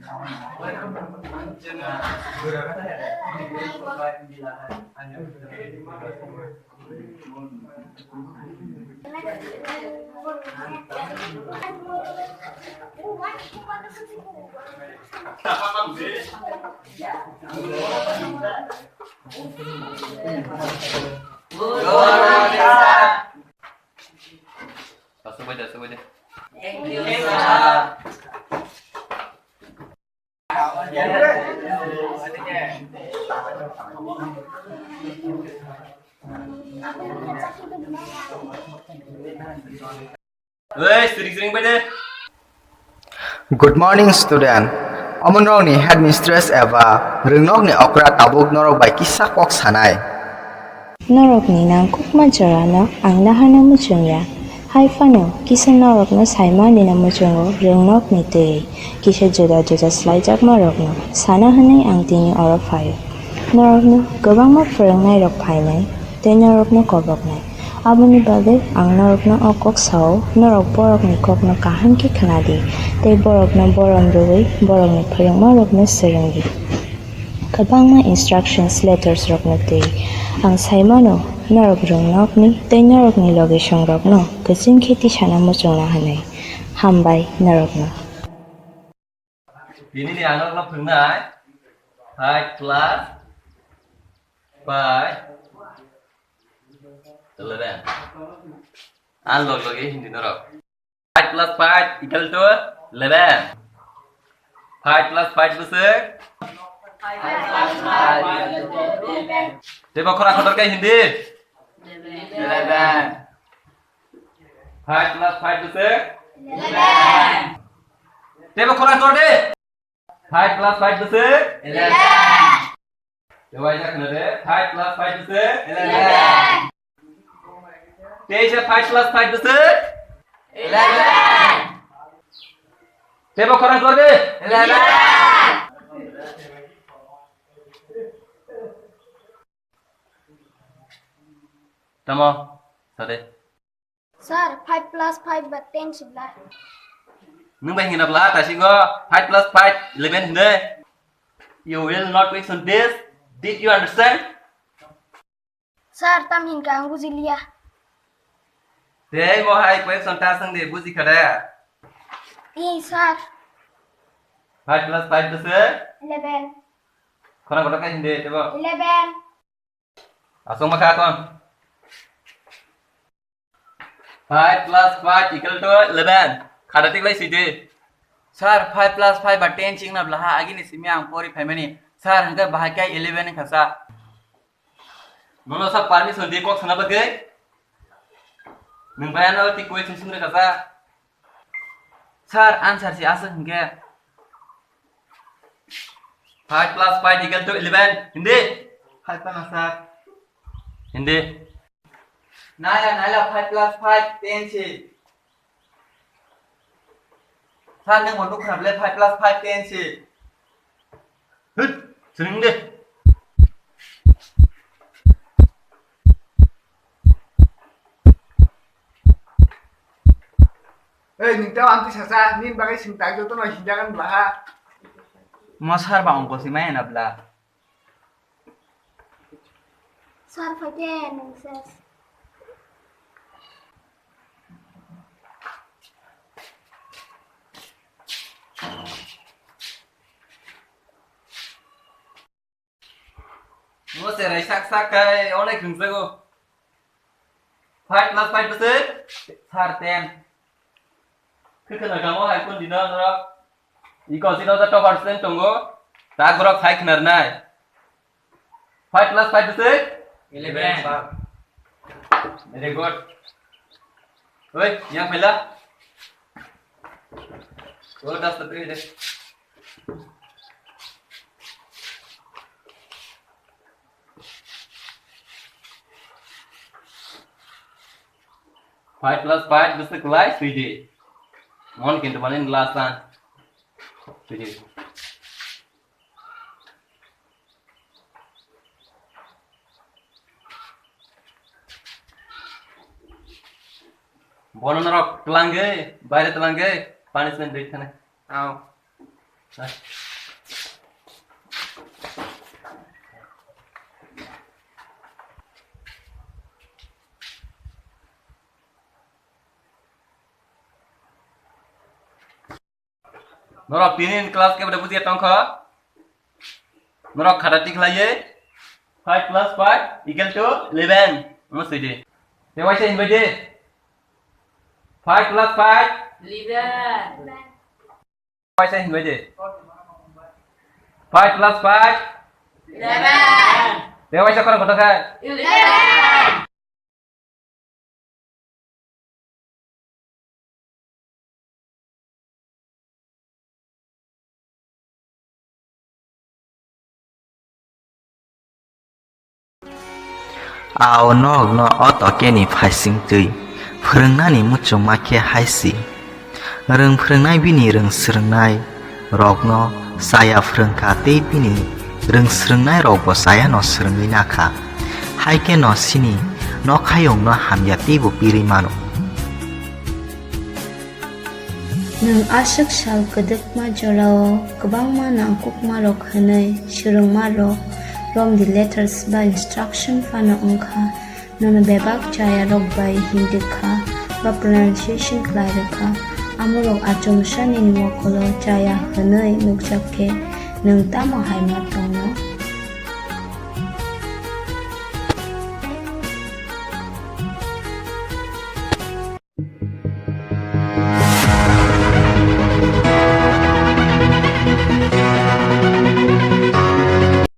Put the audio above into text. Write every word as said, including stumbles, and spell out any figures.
Aswk bai de, aswk bai de. Thank you, sir. Oi, siring siring bai de. Good morning, student. Omonrokni headmistress eba rwngnokni okra tabuk norok bai kisa kok sanai. Norokni nangkukma jorano ang nahano muchungya. Hai phano kisa norokno saimanino muchungo rwngnokni twi. Kisa juda juda slaijakmarokno sana hwnwi ang tini oro phaio. Norokno kwbangma phwrwngnairok phainai tei norokno koboknai. Aboni bagwi ang norokno o kok sao, norok borokni kokno kaham khe khna di tei borokno borom rwui borokni phwrwngmarokno swrwng di. Kwbangma instructions letters rokno twi. Ang sai mano, norok rwngnokni tei norokni logisongrokno kwchwng khe tisana muchungna hwnwi. Hambai norokno. Tini ni ang norokno phwrwngnai five plus five eleven. Ang log logi hindi norok. Five plus five equal to eleven. Five plus five bwswk? Tei bo khorang kotor khe hindi? Eleven. Five plus five bwswk? Eleven. Tei bo khorang kotor de? Five plus five bwswk? Eleven. Tei waisa khna de, five plus five bwswk? Eleven. Tei se five plus five bwswk? Eleven. Tei bo khorang kor de? Eleven. Tamo, sa de. Sir, five plus five ba ten si bla. Nwng bai hingna bla, ta singo five plus five, eleven hinde. You will not question this. Did you understand? Sir, tam hinka ang buji liya. Tei mo hai question ta swng de, buji kha de? Ee, sir. Five plus five bwswk? Eleven. Khorang kotor khe hindi, tebo? Eleven. Aswk ma kha kon? Five plus five equal to eleven. Khada tiklai sidi. Sir, five plus five ba ten chingna blaha agini simi ang pori phaimani. Sir, hwnkhe bahai khe eleven wngkha sa. Nono sa permission di kok sana bagwi. Nwng bai ano ti question simi kha sa. Sir, answer si aswk hwnkhe. Five plus five equal to eleven. Hindi? Five pana, sir. Hindi? Naila, naila, five plus five, ten si. Sir, nwng bo nukha bole five plus five, ten si. Hut, swrwng de. Ei, nwng tei amtwi sasa, nini bagwi swng tak jotono hinjagan bla ha. Mo sir ba ongko si maya na bla. Sir phaikhe nwng ses. Mo cherai sak sak khai onek hwnjago. Five plus five bwswk? Sir, ten. Khwkhwna kamo hai kun dino norok. Iko sino ta topper student tongo. Ta borok hai khwna rwnai. Five plus five bwswk? Eleven. Very good. Oi, yang phaila. Oh, das tadi deh. Five plus five bwswk kwlai, three D. Mon kintu mani last time. Three D. Bono norok twlangwi, baire twlangwi, punishment ri thani. Ao. Hai. Norok tini ni class kebo de bujiya tongkha. Norok khata tik lai ye. Five plus five equal to eleven. Mo sidi. Te waisa hinbai de. Five plus five. Eleven. Waisa hinbai de. Five plus five. Eleven. Te waisa kono koto khai. Eleven. Ao nokno o tokeni phaising twi phwrwngnani muchungma khe hai si. Rwng phwrwngnai bini rwng swrwngnai rokno chaya phwrwngkha tei bini rwng swrwngnai rokbo chayano swrwngwi nakha. Hai khe no sini nokhayungno hamya teibo pirwi mano. Nwng aswk sal kwdwkma jorao kwbangma nangkukmarok hwnwi swrwngmarok Rome the letters ba instruction phano wngkha. Nono bebak chayarok bai hindi kha ba pronunciation khlai rwkha. Amorok achomsa nini mokolo chaya hwnwi nukjak khe nwng tamo hai ma tongno?